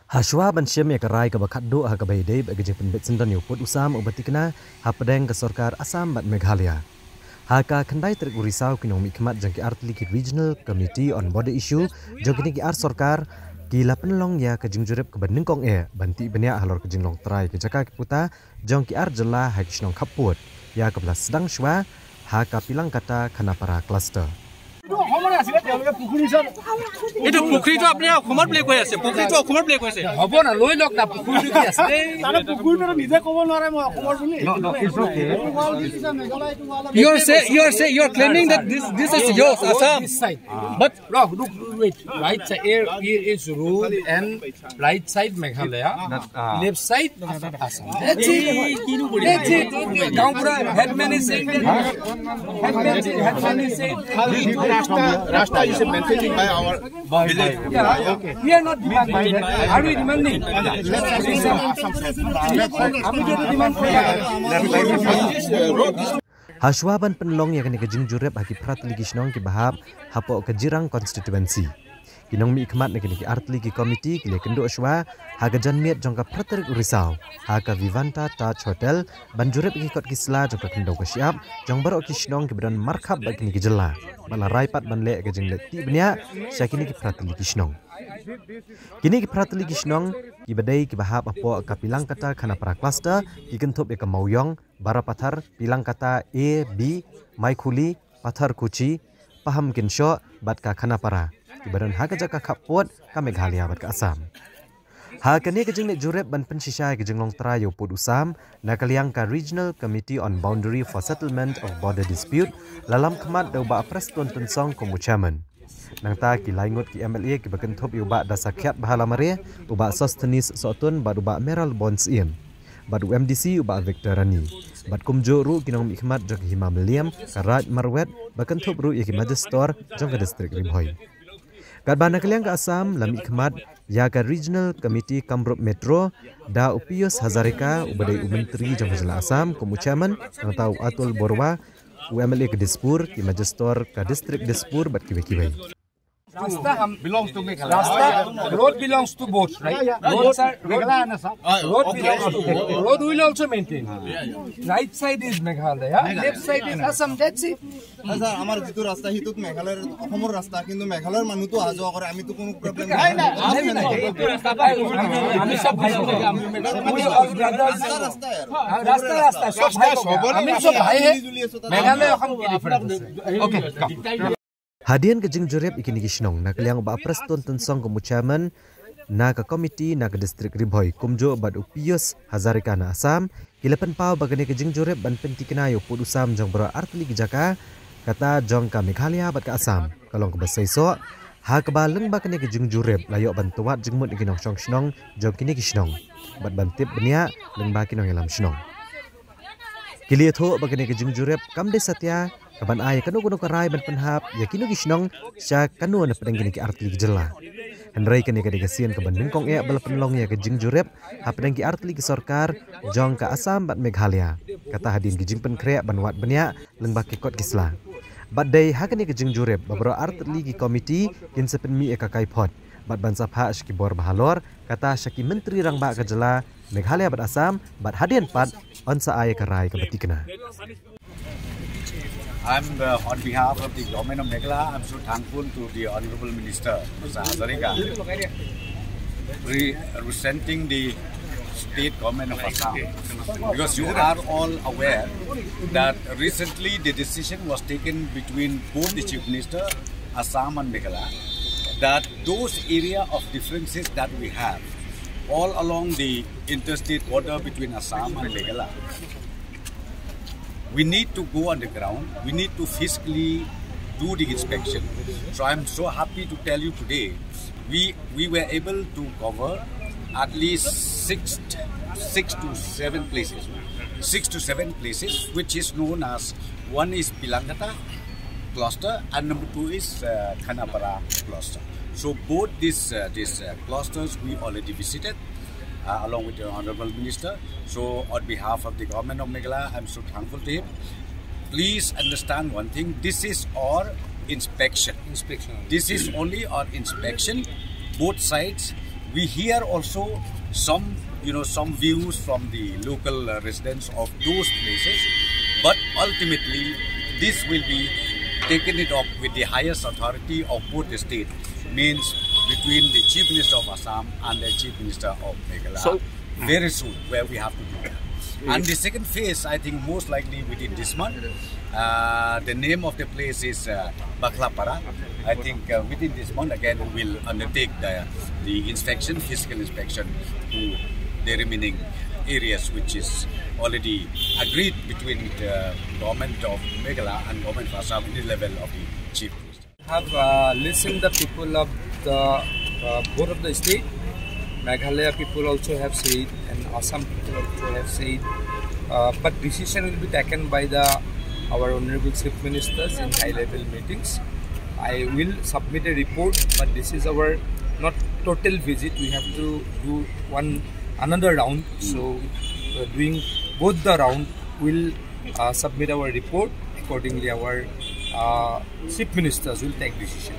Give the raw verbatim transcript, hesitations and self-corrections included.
Hashwa ban shem ïa ka rai kaba khatduh ha kaba ïadei bad ka jingpynbeit syndon ïa u pud u sam uba tikna hapdeng ka sorkar Assam bad Meghalaya, ha ka khyndai tarik u Risaw ki nongmihkhmat jong ki artylli ki Regional Committee on Border Issue jong kine ki ar sorkar ki la pynlong ïa ka jingjurip kaba nyngkong eh ban tih bniah halor ka jinglong trai ka jaka ki puta jong ki ar jylla ha ki shnong khappud, ïa kaba la sdang shwa ha ka Pilangkata Khanapara Cluster. এইটো পুখুৰীটো আপুনি অসমত বুলি কৈ আছে, পুখুৰীটো অসমত বুলি কৈছে। হ'ব না, লৈ লওক না, পুখুৰীটো কি আছে? তাৰে পুখুৰীটো নিজে ক'ব নোৱাৰে মই অসমৰ বুলি। No, no, it's okay. You are say, you are say, you are claiming that this, this is yours, Assam. But no, look, wait, right side, here, here is rural and right side Meghalaya, left side Assam. That's it. That's it. গাঁওবুঢ়া, headman is saying that. Headman, headman is saying. Rasta, Rasta is maintained by our village. Yeah, okay. We are not demanding that. Are we demanding? আমি যদি ডিমান্ড করি, Hashwa ban pynlong ïa kane ka jingjurip ha ki phra tylli ki shnong kiba hap hapoh ka Jirang Constituency, ki nongmihkhmat na kine ki artylli ki committee ki la ïakynduh shwa ha ka janmiet jong ka phra tarik u Risaw ha ka Vivanta Taj Hotel ban jurip ïa ki kot ki sla jong ka khyndew ka shyiap jong baroh ki shnong kiba don markhap bad kine ki jylla, bad la rai pat ban leh ïa ka jingleit tih bniah sha kine ki phra tylli ki shnong. Kine ki phra tylli ki shnong kiba dei kiba hap hapoh ka Pilangkata Khanapara Cluster ki kynthup ïa ka Mawïong, Barapathar, Pilangkata A, B, Maikhuli, Patharkuchi, Pahamkynshoh bad ka Khanapara, kiba don ha ka jaka khappud ka Meghalaya bad ka Assam. Ha kane ka jingleit jurip ban pynshisha ïa ka jinglong trai ïa u pud u sam, na ka liang ka Regional Committee on Boundary for Settlement of Border Dispute la lam khmat da u Bah Prestone Tynsong kum u Chairman. Nangta ki lai ngut ki M L A kiba kynthup ïa u Bah Dasakhiat Bahalamare, u Bah Sosthenes Sohtun bad u Bah Mayralborn Syiem, bad u M D C u Bah Victor Rani, bad kumjuh ruh ki nongmihkhmat jong ka Hima Mylliem, ka Raid Marwet, ba kynthup ruh ïa ki Magistrate jong ka District Ri Bhoi. Katba na ka liang ka Assam la mihkhmat ïa ka Regional Committee Kamrup Metro da u Pijush Hazarika uba dei u Myntri jong ka jylla Assam kum u Chairman, nangta u Atul Baruah, u M L A ka Dispur, ki Magistrate ka District Dispur bad kiwei kiwei. Rasta hum, belongs to Meghalaya. Rasta, road belongs to both, right? Roads are, road, Meghalaya and Assam. Road belongs to both. Road will also maintain. Right side is Meghalaya, left side is Assam. That's it. ছাৰ, আমাৰ যিটো ৰাস্তা, সেইটোত মেঘালয়ৰ, অসমৰ ৰাস্তা, কিন্তু মেঘালয়ৰ মানুহতো অহা যোৱা কৰে, আমিতো কোনো প্ৰব্লেম নাই। নাই, নাই, আমি, আমি, আমি চব ভাই ভাই। We all brothers. ৰাস্তা, ৰাস্তাই আৰু। ৰাস্তা, ৰাস্তা, চব ভাই ভাই। আমি চব ভাই হে। মেঘালয় অসম কি ডিফাৰেন্স আছে? Okay, come. Hadien ka jingjurip ïa kine ki shnong, na ka liang u Bah Prestone Tynsong kum u Chairman na ka committee na ka District Ri Bhoi, kumjuh bad u Pijush Hazarika na Assam, ki la pynpaw ba kane ka jingjurip ban pyntikna ïa u pud u sam jong baroh artylli ki jaka, kata jong ka Meghalaya bad ka Assam, ka long kaba seisoh, ha kaba lyngba kane ka jingjurip la ïoh ban tnat jingmut ïa ki nongshong shnong jong kine ki shnong, bad ban tip bniah lyngba ki nongïalam shnong. Ki la ïathuh ba kane ka jingjurip kam dei satia kaban ai kano kano ka rai ban pynhap ïa kino ki shnong sha kano napdeng kine ki artylli ki jylla. Hynrei kane ka dei ka sien kaba nyngkong eh ba la pynlong ïa ka jingjurip hapdeng ki artylli ki sorkar jong ka Assam bad Meghalaya, kata hadien ki jingpynkhreh ban wad bniah lyngba ki kot ki sla. Bad dei ha kane ka jingjurip ba baroh artylli ki committee kin sa pynmih ïa ka kaiphod bad ban sa phah sha ki bor bahalor, kata sha ki Myntri Rangbah ka jylla Meghalaya bad Assam, bad hadien pat yn sa ai ïa ka rai kaba tikna. I'm, uh, on behalf of the government of Meghalaya, I'm so thankful to the Honorable Minister, Mister Hazarika, re-, representing the state government of Assam. Because you are all aware that recently the decision was taken between both the Chief Minister, Assam and Meghalaya, that those area of differences that we have all along the interstate border between Assam and Meghalaya, we need to go on the ground. We need to physically do the inspection. So I'm so happy to tell you today, we, we were able to cover at least six, six to seven places. Six to seven places, which is known as, one is Pilangkata cluster and number two is, uh, Khanapara cluster. So both these, uh, these, uh, clusters we already visited, uh, along with the Honorable Minister. So on behalf of the government of Meghalaya, I'm so thankful to him. Please understand one thing. This is our inspection. Inspection. This is only our inspection. Both sides, We hear also some, you know, some views from the local uh, residents of those places, but ultimately this will be taken it up with the highest authority of both the state, means between the Chief Minister of Assam and the Chief Minister of Meghalaya. So very soon, where we have to do that. And the second phase, I think, most likely within this month. Uh, the name of the place is uh, Bakhlapara. I think uh, within this month, again, we'll undertake the, the inspection, physical inspection to the remaining areas, which is already agreed between the government of Meghalaya and government of Assam in the level of the chief minister. Have uh, listened the people of the uh, both of the state. Meghalaya people also have said, and Assam people also have said. Uh, but decision will be taken by the our honorable chief ministers in high level meetings. I will submit a report, but this is our not total visit. We have to do one another round. So uh, doing both the round, will uh, submit our report. Accordingly, our uh, chief ministers will take decision.